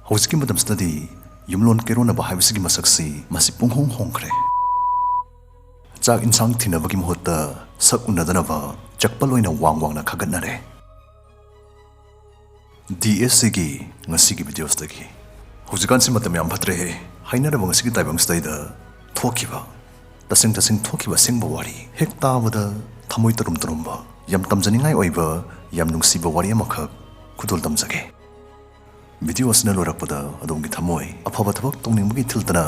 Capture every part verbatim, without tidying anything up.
ꯍꯧꯖꯤꯛꯀꯤ ꯃꯇꯝꯁꯤꯗꯗꯤ ꯌꯨꯝꯂꯣꯟ ꯀꯩꯔꯣꯟꯅꯕ ꯍꯥꯏꯕꯁꯤꯒꯤ ꯃꯁꯛꯁꯤ ꯃꯁꯤ ꯄꯨꯡꯍꯣꯡ ꯍꯣꯡꯈ꯭ꯔꯦ꯫ ꯆꯥꯛ ꯏꯟꯁꯥꯡ ꯊꯤꯅꯕꯒꯤ ꯃꯍꯨꯠꯇ ꯁꯛ ꯎꯅꯗꯅꯕ ꯆꯛꯄꯜ ꯑꯣꯏꯅ ꯋꯥꯡ ꯋꯥꯡꯅ ꯈꯥꯒꯠꯅꯔꯦ꯫ ꯗꯤ ꯑꯦꯁ ꯁꯤꯒꯤ ꯉꯁꯤꯒꯤ ꯚꯤꯗꯤꯑꯣꯁꯤꯗꯒꯤ꯫ ꯍꯧꯖꯤꯛꯀꯥꯟꯁꯤ ꯃꯇꯝ ꯌꯥꯝ ꯐꯠꯇ꯭ꯔꯦꯍꯦ꯫ ꯍꯥꯏꯅꯔꯕ ꯉꯁꯤꯒꯤ ꯇꯥꯏꯕꯪꯁꯤꯗꯩꯗ ꯊꯣꯛꯈꯤꯕ, ꯇꯁꯦꯡ ꯇꯁꯦꯡ ꯊꯣꯛꯈꯤꯕ ꯑꯁꯦꯡꯕ ꯋꯥꯔꯤ ꯍꯦꯛ ꯇꯥꯕꯗ ꯊꯃꯣꯏ ꯇꯔꯨꯝ ꯇꯔꯨꯝꯕ, ꯌꯥꯝ ꯇꯝꯖꯅꯤꯡꯉꯥꯏ ꯑꯣꯏꯕ, ꯌꯥꯝ ꯅꯨꯡꯁꯤꯕ ꯋꯥꯔꯤ ꯑꯃꯈꯛ ꯈꯨꯗꯣꯜ ꯇꯝꯖꯒꯦ꯫ ꯚꯤꯗꯤꯑꯣ ꯑꯁꯤꯅ ꯂꯣꯏꯔꯛꯄꯗ ꯑꯗꯣꯝꯒꯤ ꯊꯃꯣꯏ ꯑꯐꯕ ꯊꯕꯛ ꯇꯧꯅꯤꯡꯕꯒꯤ ꯏꯊꯤꯜꯗꯅ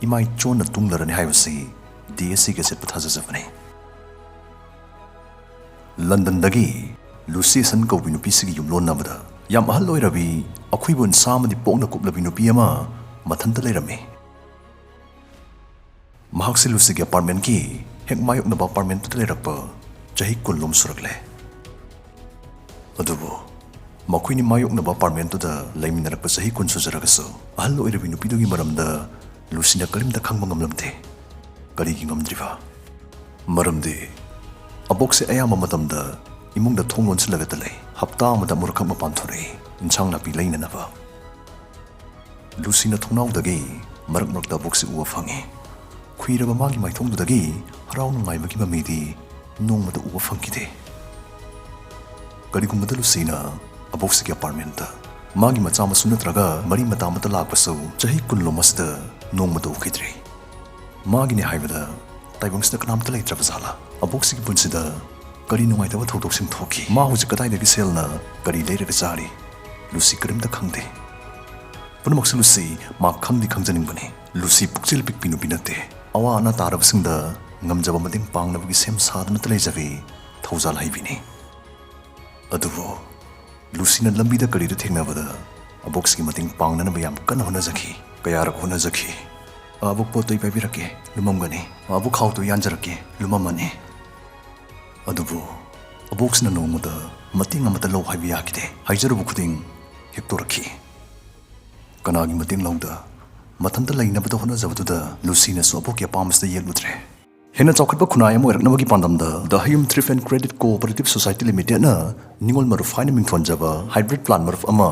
ꯏꯃꯥꯏ ꯆꯣꯟꯅ ꯇꯨꯡꯂꯔꯅꯤ ꯍꯥꯏꯕꯁꯤ ꯗꯤ ꯑꯦꯁ ꯁꯤꯒꯤ ꯑꯆꯦꯠꯄ ꯊꯥꯖꯖꯕꯅꯤ꯫ ꯂꯟꯗꯟꯗꯒꯤ ꯂꯨꯁꯤ ꯁꯟ ꯀꯧꯕꯤ ꯅꯨꯄꯤꯁꯤꯒꯤ ꯌꯨꯝꯂꯣꯟꯅꯕꯗ ꯌꯥꯝ ꯑꯍꯜ ꯑꯣꯏꯔꯕꯤ, ꯑꯩꯈꯣꯏꯕꯨ ꯅꯤꯁꯥ ꯑꯃꯗꯤ ꯄꯣꯛꯅ ꯀꯨꯞꯂꯕꯤ ꯅꯨꯄꯤ ꯑꯃ ꯃꯊꯟꯇ ꯂꯩꯔꯝꯃꯤ꯫ ꯃꯍꯥꯛꯁꯤ ꯂꯨꯁꯤꯒꯤ ꯑꯦꯄꯥꯔꯠꯃꯦꯟꯒꯤ ꯍꯦꯛ ꯃꯥꯌꯣꯛꯅꯕ ꯑꯦꯄꯥꯔꯠꯃꯦꯟꯗꯨꯗ ꯂꯩꯔꯛꯄ ꯆꯍꯤ ꯀꯨꯟꯂꯣꯝ ꯁꯨꯔꯛꯂꯦ꯫ ꯑꯗꯨꯕꯨ ꯃꯈꯣꯏꯅꯤ ꯃꯥꯌꯣꯛꯅꯕ ꯑꯦꯄꯥꯔꯠꯃꯦꯟꯗꯨꯗ ꯂꯩꯃꯤꯟꯅꯔꯛꯄ ꯆꯍꯤ ꯀꯨꯟ ꯁꯨꯖꯔꯒꯁꯨ ꯑꯍꯜ ꯑꯣꯏꯔꯕꯤ ꯅꯨꯄꯤꯗꯨꯒꯤ ꯃꯔꯝꯗ ꯂꯨꯁꯤꯅ ꯀꯔꯤꯝꯇ ꯈꯪꯕ ꯉꯝꯂꯝꯗꯦ꯫ ꯀꯔꯤꯒꯤ ꯉꯝꯗ꯭ꯔꯤꯕ? ꯃꯔꯝꯗꯤ ꯑꯕꯣꯛꯁꯦ ꯑꯌꯥꯝꯕ ꯃꯇꯝꯗ ꯏꯃꯨꯡꯗ ꯊꯣꯡ ꯂꯣꯟꯁꯤꯜꯂꯒꯇ ꯂꯩ꯫ ꯍꯞꯇꯥ ꯑꯃꯗ ꯑꯃꯨꯔꯛꯈꯛ ꯃꯄꯥꯟ ꯊꯣꯔꯛꯏ, ꯏꯟꯁꯥꯡ ꯅꯥꯄꯤ ꯂꯩꯅꯅꯕ꯫ ꯂꯨꯁꯤꯅ ꯊꯣꯡꯅꯥꯎꯗꯒꯤ ꯃꯔꯛ ꯃꯔꯛꯇ ꯑꯕꯣꯛꯁꯤ ꯎꯕ ꯐꯪꯏ꯫ ꯈꯨꯏꯔꯕ ꯃꯥꯒꯤ ꯃꯥꯏꯊꯣꯡꯗꯨꯗꯒꯤ ꯍꯔꯥꯎ ꯅꯨꯡꯉꯥꯏꯕꯒꯤ ꯃꯃꯤꯗꯤ ꯅꯣꯡꯃꯗ ꯎꯕ ꯐꯪꯈꯤꯗꯦ꯫ ꯀꯔꯤꯒꯨꯝꯕꯗ ꯂꯨꯁꯤꯅ ꯑꯕꯣꯛꯁꯤꯒꯤ ꯑꯦꯄꯥꯔꯠꯃꯦꯟꯇ ꯃꯥꯒꯤ ꯃꯆꯥ ꯃꯁꯨ ꯅꯠꯇ꯭ꯔꯒ ꯃꯔꯤ ꯃꯇꯥ ꯑꯃꯠꯇ ꯂꯥꯛꯄꯁꯨ ꯆꯍꯤ ꯀꯨꯟꯂꯣꯝ ꯑꯁꯤꯗ ꯅꯣꯡꯃꯗ ꯎꯈꯤꯗ꯭ꯔꯤ꯫ ꯃꯥꯒꯤꯅꯦ ꯍꯥꯏꯕꯗ ꯇꯥꯏꯕꯪꯁꯤꯗ ꯀꯅꯥꯝꯇ ꯂꯩꯇ꯭ꯔꯕ ꯖꯥꯠꯂꯥ? ꯑꯕꯣꯛꯁꯤꯒꯤ ꯄꯨꯟꯁꯤꯗ ꯀꯔꯤ ꯅꯨꯡꯉꯥꯏꯇꯕ ꯊꯧꯗꯣꯛꯁꯤꯡ ꯊꯣꯛꯈꯤ? ꯃꯥ ꯍꯧꯖꯤꯛ ꯀꯗꯥꯏꯗꯒꯤ ꯁꯦꯜꯅ ꯀꯔꯤ ꯂꯩꯔꯒ ꯆꯥꯔꯤ? ꯂꯨꯁꯤ ꯀꯔꯤꯝꯇ ꯈꯪꯗꯦ꯫ ꯄꯨꯝꯅꯃꯛꯁꯤ ꯂꯨꯁꯤ ꯃꯥ ꯈꯪꯗꯤ ꯈꯪꯖꯅꯤꯡꯕꯅꯤ꯫ ꯂꯨꯁꯤ ꯄꯨꯛꯆꯦꯜ ꯄꯤꯛꯄꯤ ꯅꯨꯄꯤ ꯅꯠꯇꯦ꯫ ꯑꯋꯥ ꯑꯅꯥ ꯇꯥꯔꯕꯁꯤꯡꯗ ꯉꯝꯖꯕ ꯃꯇꯦꯡ ꯄꯥꯡꯅꯕꯒꯤ ꯁꯦꯝ ꯁꯥꯗꯨꯅꯇ ꯂꯩꯖꯕꯤ ꯊꯧꯖꯥꯜ ꯍꯩꯕꯤꯅꯤ꯫ ꯑꯗꯨꯕꯨ ꯂꯨꯁꯤꯅ ꯂꯝꯕꯤꯗ ꯀꯔꯤꯗ ꯊꯦꯡꯅꯕꯗ ꯑꯕꯣꯛꯁꯤꯒꯤ ꯃꯇꯦꯡ ꯄꯥꯡꯅꯅꯕ ꯌꯥꯝ ꯀꯟꯅ ꯍꯣꯠꯅꯖꯈꯤ꯫ ꯀꯌꯥꯔꯛ ꯍꯣꯠꯅꯖꯈꯤ꯫ "ꯑꯕꯣꯛ, ꯄꯣꯠꯇꯣ ꯑꯩ ꯄꯥꯏꯕꯤꯔꯛꯀꯦ, ꯂꯨꯝꯃꯝꯒꯅꯤ꯫ ꯑꯕꯣꯛ, ꯈꯥꯎꯗꯣ ꯌꯥꯟꯖꯔꯛꯀꯦ, ꯂꯨꯝꯃꯝꯃꯅꯤ"꯫ ꯑꯗꯨꯕꯨ ꯑꯕꯣꯛꯁꯤꯅ ꯅꯣꯡꯃꯗ ꯃꯇꯦꯡ ꯑꯃꯠꯇ ꯂꯧ ꯍꯥꯏꯕ ꯌꯥꯈꯤꯗꯦ꯫ ꯍꯥꯏꯖꯔꯨꯕ ꯈꯨꯗꯤꯡ ꯍꯦꯛꯇꯣꯔꯛꯈꯤ꯫ ꯀꯅꯥꯒꯤ ꯃꯇꯦꯡ ꯂꯧꯗ? ꯃꯊꯟꯇ ꯂꯩꯅꯕꯗ ꯍꯣꯠꯅꯖꯕꯗꯨꯗ ꯂꯨꯁꯤꯅꯁꯨ ꯑꯕꯣꯛꯀꯤ ꯑꯄꯥꯝꯕꯁꯤꯗ ꯌꯦꯠꯂꯨꯗ꯭ꯔꯦ꯫ ꯍꯦꯟꯅ ꯆꯥꯎꯈꯠꯄ ꯈꯨꯟꯅꯥꯏ ꯑꯃ ꯑꯣꯏꯔꯛꯅꯕꯒꯤ ꯄꯥꯟꯗꯝꯗ The Hayum Thrift and Credit Cooperative Society Limitedꯅ ꯅꯤꯉꯣꯜ ꯃꯔꯨꯞ ꯍꯥꯏꯅ ꯃꯤꯡꯊꯣꯟꯖꯕ hybrid plant ꯃꯔꯨꯞ ꯑꯃ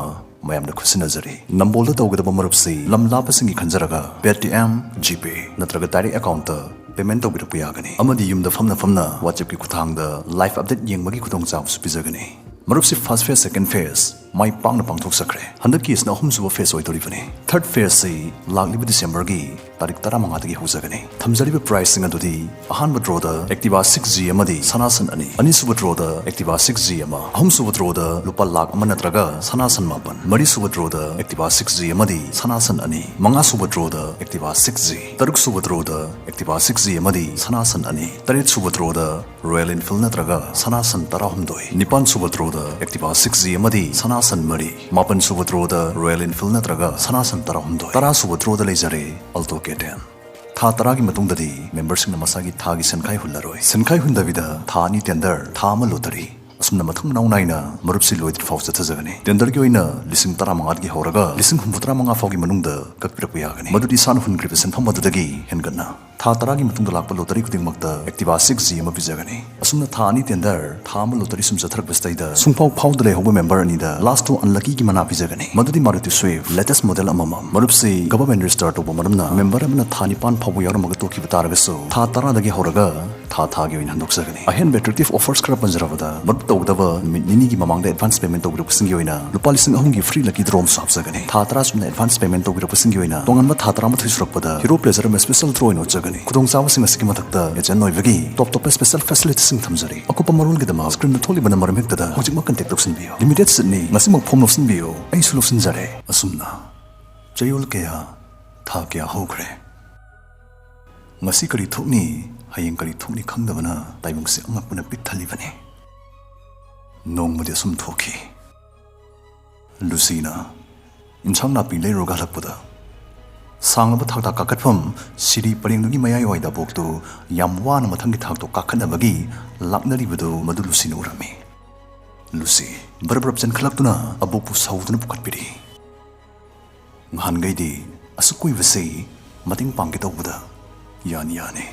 ꯃꯌꯥꯝꯗ ꯈꯨꯠꯁꯤꯟꯅꯖꯔꯤ꯫ ꯅꯝꯕꯣꯜꯗ ꯇꯧꯒꯗꯕ ꯃꯔꯨꯞꯁꯤ ꯂꯝ ꯂꯥꯞꯄꯁꯤꯡꯒꯤ ꯈꯟꯖꯔꯒ Paytm, GPay ꯅꯠꯇ꯭ꯔꯒ direct account ꯇ payment ꯇꯧꯕꯤꯔꯛꯄ ꯌꯥꯒꯅꯤ, ꯑꯃꯗꯤ ꯌꯨꯝꯗ ꯐꯝꯅ ꯐꯝꯅ WhatsApp ꯀꯤ ꯈꯨꯠꯊꯥꯡꯗ live update ꯌꯦꯡꯕꯒꯤ ꯈꯨꯗꯣꯡꯆꯥꯕꯁꯨ ꯄꯤꯖꯒꯅꯤ꯫ ꯃꯔꯨꯞꯁꯤ first phase, second phase ꯃꯥꯏ ꯄꯥꯛꯅ ꯄꯥꯡꯊꯣꯛꯆꯈ꯭ꯔꯦ꯫ ꯍꯟꯗꯛꯀꯤ ꯑꯁꯤꯅ ꯑꯍꯨꯝꯁꯨꯕ phase ꯑꯣꯏꯗꯣꯔꯤꯕꯅꯤ꯫ Third phase ꯁꯤ ꯂꯥꯛꯂꯤꯕ December ꯒꯤ ꯇꯥꯔꯤꯛ ꯇꯔꯥꯃꯉꯥꯗꯒꯤ ꯍꯧꯖꯒꯅꯤ꯫ ꯊꯝꯖꯔꯤꯕ prize ꯁꯤꯡ ꯑꯗꯨꯗꯤ: ꯑꯍꯥꯟꯕ draw ꯗ Activa six G ꯑꯃꯗꯤ ꯁꯅꯥꯁꯟ ꯑꯅꯤ, ꯑꯅꯤꯁꯨꯕ draw ꯗ Activa six G ꯑꯃ, ꯑꯍꯨꯝꯁꯨꯕ draw ꯗ ꯂꯨꯄꯥ ꯂꯥꯈ ꯑꯃ ꯅꯠꯇ꯭ꯔꯒ ꯁꯅꯥꯁꯟ ꯃꯥꯄꯟ, ꯃꯔꯤꯁꯨꯕ draw ꯗ Activa six G ꯑꯃꯗꯤ ꯁꯅꯥꯁꯟ ꯑꯅꯤ, ꯃꯉꯥꯁꯨꯕ draw ꯗ Activa six G, ꯇꯔꯨꯛꯁꯨꯕ draw ꯗ Activa six G ꯑꯃꯗꯤ ꯁꯅꯥꯁꯟ ꯑꯅꯤ, ꯇꯔꯦꯠꯁꯨꯕ draw ꯗ Royal Enfield ꯅꯠꯇ꯭ꯔꯒ ꯁꯅꯥꯁꯟ ꯇꯔꯥꯍꯨꯝꯗꯣꯏ, ꯅꯤꯄꯥꯟꯁꯨꯕ draw ꯗ Activa six G ꯑꯃꯗꯤ ꯁꯅꯥꯁꯟ ꯃꯔꯤ, ꯃꯥꯄꯟꯁꯨꯕ draw ꯗ Royal Enfield ꯅꯠꯇ꯭ꯔꯒ ꯁꯅꯥꯁꯟ ꯇꯔꯥꯍꯨꯝꯗꯣꯏ, ꯇꯔꯥꯁꯨꯕ draw ꯗ ꯂꯩꯖꯔꯦ Alto K ten꯫ ꯊꯥ ꯇꯔꯥꯒꯤ ꯃꯇꯨꯡꯗꯗꯤ member ꯁꯤꯡꯅ ꯃꯁꯥꯒꯤ ꯊꯥꯒꯤ ꯁꯦꯟꯈꯥꯏ ꯍꯨꯜꯂꯔꯣꯏ꯫ ꯁꯦꯟꯈꯥꯏ ꯍꯨꯟꯗꯕꯤꯗ ꯊꯥ ꯑꯅꯤ tender, ꯊꯥ ꯑꯃ lottery, ꯑꯁꯨꯝꯅ ꯃꯊꯪ ꯃꯅꯥꯎ ꯅꯥꯏꯅ ꯃꯔꯨꯞꯁꯤ ꯂꯣꯏꯗ꯭ꯔꯤꯐꯥꯎ ꯆꯠꯊꯖꯒꯅꯤ꯫ Tender ꯒꯤ ꯑꯣꯏꯅ ꯂꯤꯁꯤꯡ ꯇꯔꯥꯃꯉꯥꯗꯒꯤ ꯍꯧꯔꯒ ꯂꯤꯁꯤꯡ ꯍꯨꯝꯐꯨꯇꯔꯥ ꯃꯉꯥ ꯐꯥꯎꯒꯤ ꯃꯅꯨꯡꯗ ꯀꯛꯄꯤꯔꯛꯄ ꯌꯥꯒꯅꯤ, ꯃꯗꯨꯗꯤ ꯏꯁꯥꯅ ꯍꯨꯟꯈ꯭ꯔꯤꯕ ꯁꯦꯟꯐꯝ ꯑꯗꯨꯗꯒꯤ ꯍꯦꯟꯒꯠꯅ꯫ ꯊꯥ ꯇꯔꯥꯒꯤ ꯃꯇꯨꯡꯗ ꯂꯥꯛꯄ lottery ꯈꯨꯗꯤꯡꯃꯛꯇ Activa six G ꯑꯃ ꯄꯤꯖꯒꯅꯤ꯫ ꯑꯁꯨꯝꯅ ꯊꯥ ꯑꯅꯤ tender, ꯊꯥ ꯑꯃ lottery ꯁꯨꯝ ꯆꯠꯊꯔꯛꯄꯁꯤꯗꯩꯗ ꯁꯨꯡꯐꯥꯎ ꯐꯥꯎꯗ ꯂꯩꯍꯧꯕ member ꯑꯅꯤꯗ last to unlucky ꯒꯤ ꯃꯅꯥ ꯄꯤꯖꯒꯅꯤ, ꯃꯗꯨꯗꯤ Maruti Swift latest model ꯑꯃꯃꯝ꯫ ꯃꯔꯨꯞꯁꯤ government register ꯇꯧꯕ ꯃꯔꯝꯅ member ꯑꯃꯅ ꯊꯥ ꯅꯤꯄꯥꯟ ꯐꯥꯎꯕ ꯌꯥꯎꯔꯝꯃꯒ ꯇꯣꯛꯈꯤꯕ ꯇꯥꯔꯒꯁꯨ, ꯊꯥ ꯇꯔꯥꯗꯒꯤ ꯍꯧꯔꯒ ꯊꯥ ꯊꯥꯒꯤ ꯑꯣꯏꯅ ꯍꯟꯗꯣꯛꯆꯒꯅꯤ꯫ ꯑꯍꯦꯟꯕ attractive offers ꯈꯔ ꯄꯟꯖꯔꯕꯗ, ꯃꯔꯨꯞ ꯇꯧꯒꯗꯕ ꯅꯨꯃꯤꯠ ꯅꯤꯅꯤꯒꯤ ꯃꯃꯥꯡꯗ advance payment ꯇꯧꯕꯤꯔꯛꯄꯁꯤꯡꯒꯤ ꯑꯣꯏꯅ ꯂꯨꯄꯥ ꯂꯤꯁꯤꯡ ꯑꯍꯨꯝꯒꯤ free lucky draw ꯑꯃꯁꯨ ꯍꯥꯞꯆꯒꯅꯤ꯫ ꯊꯥ ꯇꯔꯥ ꯆꯨꯝꯅ advance payment ꯇꯧꯕꯤꯔꯛꯄꯁꯤꯡꯒꯤ ꯑꯣꯏꯅ ꯇꯣꯉꯥꯟꯕ ꯊꯥ ꯇꯔꯥꯃꯥꯊꯣꯏ ꯁꯨꯔꯛꯄꯗ Hero Pleasure ꯑꯃ special draw ꯑꯣꯏꯅ ꯎꯠꯆꯒꯅꯤ꯫ ꯈꯨꯗꯣꯡꯆꯥꯕꯁꯤꯡ ꯑꯁꯤꯒꯤ ꯃꯊꯛꯇ agent ꯑꯣꯏꯕꯒꯤ top topꯄ special facility ꯁꯤꯡ ꯊꯝꯖꯔꯤ꯫ ꯑꯀꯨꯞꯄ ꯃꯔꯣꯜꯒꯤꯗꯃꯛ screen ꯗ ꯊꯣꯛꯂꯤꯕ number ꯑꯃ ꯍꯦꯛꯇꯗ ꯍꯧꯖꯤꯛꯃꯛ contact ꯇꯧꯁꯤꯟꯕꯤꯌꯨ꯫ Limited seat ꯅꯤ, ꯉꯁꯤꯃꯛ form ꯂꯧꯁꯤꯟꯕꯤꯌꯨ꯫ ꯑꯩꯁꯨ ꯂꯧꯁꯤꯟꯖꯔꯦ꯫ ꯑꯁꯨꯝꯅ ꯆꯌꯣꯜ ꯀꯌꯥ, ꯊꯥ ꯀꯌꯥ ꯍꯧꯈ꯭ꯔꯦ꯫ ꯉꯁꯤ ꯀꯔꯤ ꯊꯣꯛꯅꯤ, ꯍꯌꯦꯡ ꯀꯔꯤ ꯊꯣꯛꯅꯤ ꯈꯪꯗꯕꯅ ꯇꯥꯏꯕꯪꯁꯤ ꯑꯉꯛꯄꯅ ꯄꯤꯛ ꯊꯜꯂꯤꯕꯅꯤ꯫ ꯅꯣꯡꯃꯗꯤ ꯑꯁꯨꯝ ꯊꯣꯛꯈꯤ꯫ ꯂꯨꯁꯤꯅ ꯏꯟꯁꯥꯡ ꯅꯥꯄꯤ ꯂꯩꯔꯨꯔꯒ ꯍꯜꯂꯛꯄꯗ, ꯁꯥꯡꯂꯕ ꯊꯥꯛꯇ ꯀꯥꯈꯠꯐꯝ ꯁꯤꯔꯤ ꯄꯔꯦꯡꯗꯨꯒꯤ ꯃꯌꯥꯏꯋꯥꯏꯗ ꯑꯕꯣꯛꯇꯨ ꯌꯥꯝ ꯋꯥꯅ ꯃꯊꯪꯒꯤ ꯊꯥꯛꯇꯣ ꯀꯥꯈꯠꯅꯕꯒꯤ ꯂꯥꯛꯅꯔꯤꯕꯗꯨ ꯃꯗꯨ ꯂꯨꯁꯤꯅ ꯎꯔꯝꯃꯤ꯫ ꯂꯨꯁꯤ ꯕꯔꯞ ꯕꯔꯞ ꯆꯦꯟꯈꯠꯂꯛꯇꯨꯅ ꯑꯕꯣꯛꯄꯨ ꯁꯧꯗꯨꯅ ꯄꯨꯈꯠꯄꯤꯔꯤ꯫ ꯉꯍꯥꯟꯈꯩꯗꯤ ꯑꯁꯨꯛ ꯀꯨꯏꯕꯁꯤ ꯃꯇꯦꯡ ꯄꯥꯡꯒꯦ ꯇꯧꯕꯗ, "ꯌꯥꯅꯤ, ꯌꯥꯅꯤ,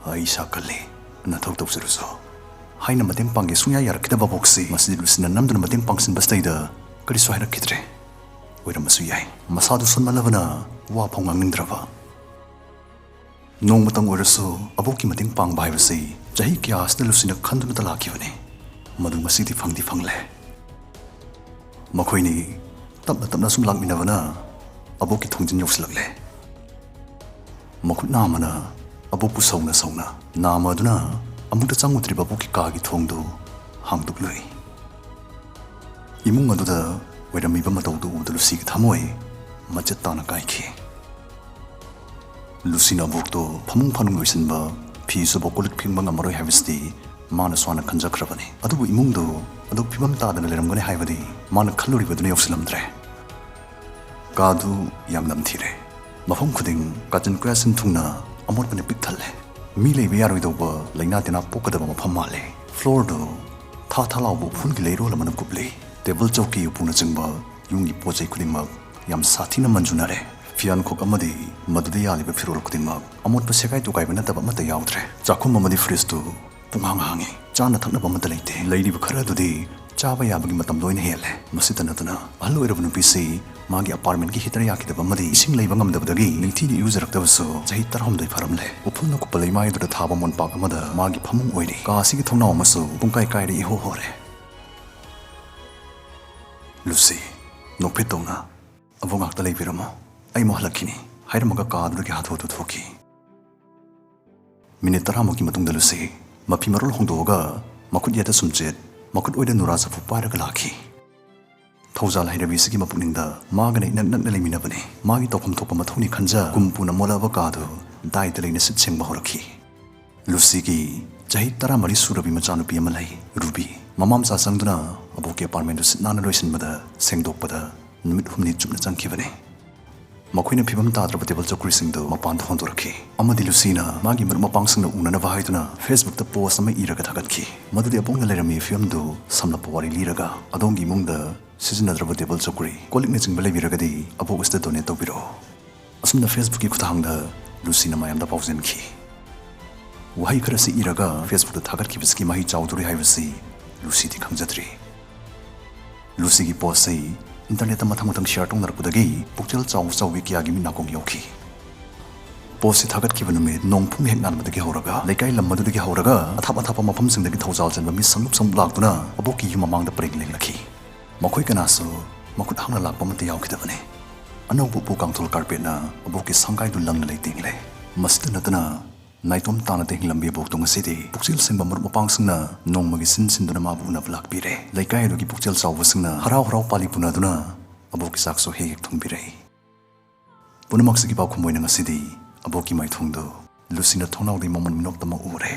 ꯑꯩ ꯏꯁꯥ ꯀꯜꯂꯤ, ꯅꯊꯧ ꯇꯧꯖꯔꯨꯁꯣ" ꯍꯥꯏꯅ ꯃꯇꯦꯡ ꯄꯥꯡꯒꯦ ꯁꯨꯡꯌꯥ ꯌꯥꯔꯛꯈꯤꯗꯕ ꯑꯕꯣꯛꯁꯤ ꯉꯁꯤꯗꯤ ꯂꯨꯁꯤꯅ ꯅꯝꯗꯨꯅ ꯃꯇꯦꯡ ꯄꯥꯡꯁꯤꯟꯕꯁꯤꯗꯩꯗ ꯀꯔꯤꯁꯨ ꯍꯥꯏꯔꯛꯈꯤꯗ꯭ꯔꯦ꯫ ꯑꯣꯏꯔꯝꯕꯁꯨ ꯌꯥꯏ꯫ ꯃꯁꯥꯗꯨ ꯁꯣꯟꯃꯜꯂꯕꯅ ꯋꯥ ꯐꯥꯎ ꯉꯥꯡꯅꯤꯡꯗ꯭ꯔꯕ꯫ ꯅꯣꯡꯃꯇꯪ ꯑꯣꯏꯔꯁꯨ ꯑꯕꯣꯛꯀꯤ ꯃꯇꯦꯡ ꯄꯥꯡꯕ ꯍꯥꯏꯕꯁꯤ ꯆꯍꯤ ꯀꯌꯥ ꯑꯁꯤꯗ ꯂꯨꯁꯤꯅ ꯈꯟꯗꯨꯅꯇ ꯂꯥꯛꯈꯤꯕꯅꯤ꯫ ꯃꯗꯨ ꯉꯁꯤꯗꯤ ꯐꯪꯗꯤ ꯐꯪꯂꯦ꯫ ꯃꯈꯣꯏꯅꯤ ꯇꯞꯅ ꯇꯞꯅ ꯁꯨꯝ ꯂꯥꯛꯃꯤꯟꯅꯕꯅ ꯑꯕꯣꯛꯀꯤ ꯊꯣꯡꯖꯤꯟ ꯌꯧꯁꯤꯜꯂꯛꯂꯦ꯫ ꯃꯈꯨꯠ ꯅꯥꯝꯃꯅ ꯑꯕꯣꯛꯄꯨ ꯁꯧꯅ ꯁꯧꯅ ꯅꯥꯝꯃ ꯑꯗꯨꯅ ꯑꯃꯨꯛꯇ ꯆꯪꯉꯨꯗ꯭ꯔꯤꯕ ꯑꯕꯣꯛꯀꯤ ꯀꯥꯒꯤ ꯊꯣꯡꯗꯨ ꯍꯥꯡꯗꯣꯛꯂꯨꯏ꯫ ꯏꯃꯨꯡ ꯑꯗꯨꯗ ꯑꯣꯏꯔꯝꯃꯤꯕ ꯃꯇꯧꯗꯨ ꯎꯕꯗ ꯂꯨꯁꯤꯒꯤ ꯊꯃꯣꯏ ꯃꯆꯦꯠ ꯇꯥꯅ ꯀꯥꯏꯈꯤ꯫ ꯂꯨꯁꯤꯅ ꯑꯕꯣꯛꯇꯣ ꯐꯃꯨꯡ ꯐꯥꯅꯨꯡ ꯂꯣꯏꯁꯤꯟꯕ, ꯐꯤ ꯁꯨꯕ, ꯀꯣꯜ ꯂꯤꯛ ꯐꯦꯡꯕ ꯉꯝꯃꯔꯣꯏ ꯍꯥꯏꯕꯁꯤꯗꯤ ꯃꯥꯅꯁꯨ ꯍꯥꯟꯅ ꯈꯟꯖꯈ꯭ꯔꯕꯅꯤ꯫ ꯑꯗꯨꯕꯨ ꯏꯃꯨꯡꯗꯨ ꯑꯗꯨꯛ ꯐꯤꯕꯝ ꯇꯥꯗꯅ ꯂꯩꯔꯝꯒꯅꯤ ꯍꯥꯏꯕꯗꯤ ꯃꯥꯅ ꯈꯜꯂꯨꯔꯤꯕꯗꯨꯅ ꯌꯧꯁꯤꯜꯂꯝꯗ꯭ꯔꯦ꯫ ꯀꯥꯗꯨ ꯌꯥꯝ ꯅꯝꯊꯤꯔꯦ꯫ ꯃꯐꯝ ꯈꯨꯗꯤꯡ ꯀꯥꯆꯤꯟ ꯀꯣꯌꯥꯁꯤꯟ ꯊꯨꯡꯅ ꯑꯃꯣꯠꯄꯅ ꯄꯤꯛ ꯊꯜꯂꯦ꯫ ꯃꯤ ꯂꯩꯕ ꯌꯥꯔꯣꯏꯗꯧꯕ, ꯂꯥꯏꯅꯥ ꯇꯤꯟꯅꯥ ꯄꯣꯛꯀꯗꯕ ꯃꯐꯝ ꯃꯥꯜꯂꯦ꯫ ꯐ꯭ꯂꯣꯔꯗꯨ ꯊꯥ ꯊꯥ ꯂꯥꯎꯕ ꯎꯐꯨꯜꯒꯤ ꯂꯩꯔꯣꯜ ꯑꯃꯅ ꯀꯨꯞꯂꯤ꯫ ꯇꯦꯕꯜ, ꯆꯧꯀꯤ, ꯎꯄꯨꯅꯆꯤꯡꯕ ꯌꯨꯝꯒꯤ ꯄꯣꯠ ꯆꯩ ꯈꯨꯗꯤꯡꯃꯛ ꯌꯥꯝ ꯁꯥꯊꯤꯅ ꯃꯟꯖꯨꯅꯔꯦ꯫ ꯐꯤꯌꯥꯟꯈꯣꯛ ꯑꯃꯗꯤ ꯃꯗꯨꯗ ꯌꯥꯜꯂꯤꯕ ꯐꯤꯔꯣꯜ ꯈꯨꯗꯤꯡꯃꯛ ꯑꯃꯣꯠꯄ ꯁꯦꯒꯥꯏ ꯇꯨꯒꯥꯏꯕ ꯅꯠꯇꯕ ꯑꯃꯠꯇ ꯌꯥꯎꯗ꯭ꯔꯦ꯫ ꯆꯥꯛꯈꯨꯝ ꯑꯃꯗꯤ ꯐ꯭ꯔꯤꯖꯇꯨ ꯄꯨꯡꯍꯥꯡ ꯍꯥꯡꯉꯤ꯫ ꯆꯥꯅ ꯊꯛꯅꯕ ꯑꯃꯠꯇ ꯂꯩꯇꯦ꯫ ꯂꯩꯔꯤꯕ ꯈꯔ ꯑꯗꯨꯗꯤ ꯆꯥꯕ ꯌꯥꯕꯒꯤ ꯃꯇꯝ ꯂꯣꯏꯅ ꯍꯦꯜꯂꯦ꯫ ꯃꯁꯤꯇ ꯅꯠꯇꯅ, ꯑꯍꯜ ꯑꯣꯏꯔꯕ ꯅꯨꯄꯤꯁꯤ ꯃꯥꯒꯤ ꯑꯄꯥꯔꯠꯃꯦꯟꯒꯤ ꯍꯤꯇꯔ ꯌꯥꯈꯤꯗꯕ ꯑꯃꯗꯤ ꯏꯁꯤꯡ ꯂꯩꯕ ꯉꯝꯗꯕꯗꯒꯤ ꯅꯤꯡꯊꯤꯅ ꯏꯔꯨꯖꯔꯛꯇꯕꯁꯨ ꯆꯍꯤ ꯇꯔꯥꯍꯨꯝꯗꯣꯏ ꯐꯥꯔꯝꯂꯦ꯫ ꯎꯐꯨꯜꯅ ꯀꯨꯞꯄ ꯂꯩꯃꯥꯏ ꯑꯗꯨꯗ ꯊꯥꯕ ꯃꯣꯟꯄꯥꯛ ꯑꯃꯗ ꯃꯥꯒꯤ ꯐꯃꯨꯡ ꯑꯣꯏꯔꯤ꯫ ꯀꯥ ꯑꯁꯤꯒꯤ ꯊꯣꯡꯅꯥꯎ ꯑꯃꯁꯨ ꯄꯨꯡꯀꯥꯏ ꯀꯥꯏꯔ ꯏꯍꯣ ꯍꯣꯔꯦ꯫ ꯂꯨꯁꯤ, ꯅꯣꯛꯐꯦꯠ ꯇꯧꯅ, "ꯑꯕꯣꯛ ꯉꯥꯛꯇ ꯂꯩꯕꯤꯔꯝꯃꯣ, ꯑꯩ ꯑꯃꯨꯛ ꯍꯜꯂꯛꯈꯤꯅꯤ," ꯍꯥꯏꯔꯝꯃꯒ ꯀꯥ ꯑꯗꯨꯗꯒꯤ ꯍꯥꯊꯨ ꯍꯥꯊꯨ ꯊꯣꯛꯈꯤ꯫ ꯃꯤꯅꯤꯠ ꯇꯔꯥꯃꯨꯛꯀꯤ ꯃꯇꯨꯡꯗ ꯂꯨꯁꯤ ꯃꯐꯤ ꯃꯔꯣꯜ ꯍꯣꯡꯗꯣꯛꯑꯒ ꯃꯈꯨꯠ ꯌꯦꯠꯇ ꯁꯨꯝꯆꯦꯠ, ꯃꯈꯨꯠ ꯑꯣꯏꯗ ꯅꯨꯔꯥ ꯆꯐꯨ ꯄꯥꯏꯔꯒ ꯂꯥꯛꯈꯤ꯫ ꯊꯧꯖꯥꯜ ꯍꯩꯔꯕꯤꯁꯤꯒꯤ ꯃꯄꯨꯛꯅꯤꯡꯗ ꯃꯥꯒꯅ ꯏꯅꯛ ꯅꯛꯅ ꯂꯩꯃꯤꯟꯅꯕꯅꯤ꯫ ꯃꯥꯒꯤ ꯇꯧꯐꯝ ꯊꯣꯛꯄ ꯃꯊꯧꯅꯤ ꯈꯟꯖ ꯀꯨꯝ ꯄꯨꯅ ꯃꯣꯠꯂꯛꯑꯕ ꯀꯥꯗꯨ ꯗꯥꯏꯗ ꯂꯩꯅ ꯁꯤꯠ ꯁꯦꯡꯕ ꯍꯧꯔꯛꯈꯤ꯫ ꯂꯨꯁꯤꯒꯤ ꯆꯍꯤ ꯇꯔꯥꯃꯔꯤ ꯁꯨꯔꯕꯤ ꯃꯆꯥꯅꯨꯄꯤ ꯑꯃ ꯂꯩ, ꯔꯨꯕꯤ꯫ ꯃꯃꯥ ꯃꯆꯥ ꯆꯪꯗꯨꯅ ꯑꯕꯣꯛꯀꯤ ꯑꯄꯥꯔꯠꯃꯦꯟꯗꯨ ꯁꯤꯠ ꯅꯥꯟꯅ ꯂꯣꯏꯁꯤꯟꯕꯗ, ꯁꯦꯡꯗꯣꯛꯄꯗ ꯅꯨꯃꯤꯠ ꯍꯨꯝꯅꯤ ꯆꯨꯞꯅ ꯆꯪꯈꯤꯕꯅꯤ꯫ ꯃꯈꯣꯏꯅ ꯐꯤꯕꯝ ꯇꯥꯗ꯭ꯔꯕ ꯇꯦꯕꯜ ꯆꯧꯀ꯭ꯔꯤꯁꯤꯡꯗꯨ ꯃꯄꯥꯟꯗ ꯍꯣꯟꯗꯣꯔꯛꯈꯤ ꯑꯃꯗꯤ ꯂꯨꯁꯤꯅ ꯃꯥꯒꯤ ꯃꯔꯨꯞ ꯃꯄꯥꯡꯁꯤꯡꯅ ꯎꯅꯅꯕ ꯍꯥꯏꯗꯨꯅ ꯐꯦꯁꯕꯨꯛꯇ ꯄꯣꯁ ꯑꯃ ꯏꯔꯒ ꯊꯥꯒꯠꯈꯤ꯫ ꯃꯗꯨꯗꯤ ꯑꯕꯣꯛꯅ ꯂꯩꯔꯝꯃꯤꯕ ꯐꯤꯕꯝꯗꯨ ꯁꯝꯂꯞꯄ ꯋꯥꯔꯤ ꯂꯤꯔꯒ, "ꯑꯗꯣꯝꯒꯤ ꯏꯃꯨꯡꯗ ꯁꯤꯖꯤꯟꯅꯗ꯭ꯔꯕ ꯇꯦꯕꯜ ꯆꯧꯀ꯭ꯔꯤ, ꯀꯣꯜ ꯂꯤꯛꯅꯆꯤꯡꯕ ꯂꯩꯕꯤꯔꯒꯗꯤ ꯑꯕꯣꯛ ꯑꯁꯤꯗ ꯗꯣꯅꯦꯠ ꯇꯧꯕꯤꯔꯛꯑꯣ"꯫ ꯑꯁꯨꯝꯅ ꯐꯦꯁꯕꯨꯛꯀꯤ ꯈꯨꯠꯊꯥꯡꯗ ꯂꯨꯁꯤꯅ ꯃꯌꯥꯝꯗ ꯄꯥꯎꯖꯦꯟꯈꯤ꯫ ꯋꯥꯍꯩ ꯈꯔꯁꯤ ꯏꯔꯒ ꯐꯦꯁꯕꯨꯛꯇ ꯊꯥꯒꯠꯈꯤꯕꯁꯤꯒꯤ ꯃꯍꯩ ꯆꯥꯎꯗꯣꯔꯤ ꯍꯥꯏꯕꯁꯤ ꯂꯨꯁꯤꯗꯤ ꯈꯪꯖꯗ꯭ꯔꯤ꯫ ꯂꯨꯁꯤꯒꯤ ꯄꯣꯁꯁꯤ ꯏꯟꯇꯔꯅꯦꯠꯇ ꯃꯊꯪ ꯃꯊꯪ ꯁꯤꯌꯔ ꯇꯧꯅꯔꯛꯄꯗꯒꯤ ꯄꯨꯛꯆꯦꯜ ꯆꯥꯎꯕ ꯆꯥꯎꯕꯤ ꯀꯌꯥꯒꯤ ꯃꯤꯠ ꯅꯥꯀꯣꯡ ꯌꯧꯈꯤ꯫ ꯄꯣꯁꯁꯤ ꯊꯥꯒꯠꯈꯤꯕ ꯅꯨꯃꯤꯠ ꯅꯣꯡ ꯄꯨꯡ ꯍꯦꯛ ꯉꯥꯟꯕꯗꯒꯤ ꯍꯧꯔꯒ ꯂꯩꯀꯥꯏ ꯂꯝ ꯑꯗꯨꯗꯒꯤ ꯍꯧꯔꯒ ꯑꯊꯥꯞ ꯑꯊꯥꯞꯄ ꯃꯐꯝꯁꯤꯡꯗꯒꯤ ꯊꯧꯖꯥꯜ ꯆꯦꯟꯕ ꯃꯤ ꯁꯪꯂꯨꯞ ꯁꯪꯂꯨꯞ ꯂꯥꯛꯇꯨꯅ ꯑꯕꯣꯛꯀꯤ ꯌꯨꯝ ꯃꯃꯥꯡꯗ ꯄꯔꯦꯡ ꯂꯦꯡꯂꯛꯈꯤ꯫ ꯃꯈꯣꯏ ꯀꯅꯥꯁꯨ ꯃꯈꯨꯠ ꯍꯥꯡꯅ ꯂꯥꯛꯄ ꯑꯃꯠꯇ ꯌꯥꯎꯈꯤꯗꯕꯅꯤ꯫ ꯑꯅꯧꯕ ꯎꯄꯨ ꯀꯥꯡꯊꯣꯜ ꯀꯥꯔꯄꯦꯠꯅ ꯑꯕꯣꯛꯀꯤ ꯁꯪꯒꯥꯏꯗꯨ ꯂꯪꯅ ꯂꯩꯇꯦꯡꯂꯦ꯫ ꯃꯁꯤꯇ ꯅꯠꯇꯅ ꯅꯥꯏꯇꯣꯝ ꯇꯥꯅ ꯇꯦꯡꯂꯝꯕꯤ ꯑꯕꯣꯛꯇꯣ ꯉꯁꯤꯗꯤ ꯄꯨꯛꯆꯦꯜ ꯁꯦꯡꯕ ꯃꯔꯨꯞ ꯃꯄꯥꯡꯁꯤꯡꯅ ꯅꯣꯡꯃꯒꯤ ꯁꯤꯟ ꯁꯤꯟꯗꯨꯅ ꯃꯥꯕꯨ ꯎꯅꯕ ꯂꯥꯛꯄꯤꯔꯦ꯫ ꯂꯩꯀꯥꯏ ꯑꯗꯨꯒꯤ ꯄꯨꯛꯆꯦꯜ ꯆꯥꯎꯕꯁꯤꯡꯅ ꯍꯔꯥꯎ ꯍꯔꯥꯎ ꯄꯥꯂꯤ ꯄꯨꯅꯗꯨꯅ ꯑꯕꯣꯛꯀꯤ ꯆꯥꯛꯁꯨ ꯍꯦꯛ ꯍꯦꯛ ꯊꯣꯡꯕꯤꯔꯛꯏ꯫ ꯄꯨꯝꯅꯃꯛꯁꯤꯒꯤ ꯄꯥꯎꯈꯨꯝ ꯑꯣꯏꯅ ꯉꯁꯤꯗꯤ ꯑꯕꯣꯛꯀꯤ ꯃꯥꯏꯊꯣꯡꯗꯨ ꯂꯨꯁꯤꯅ ꯊꯣꯡꯅꯥꯎꯗꯒꯤ ꯃꯃꯟ ꯃꯤꯅꯣꯛꯇꯃꯛ ꯎꯔꯦ꯫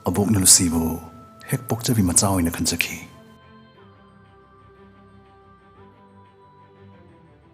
ꯑꯕꯣꯛꯅ ꯂꯨꯁꯤꯕꯨ ꯍꯦꯛ ꯄꯣꯛꯆꯕꯤ ꯃꯆꯥ ꯑꯣꯏꯅ ꯈꯟꯖꯈꯤ꯫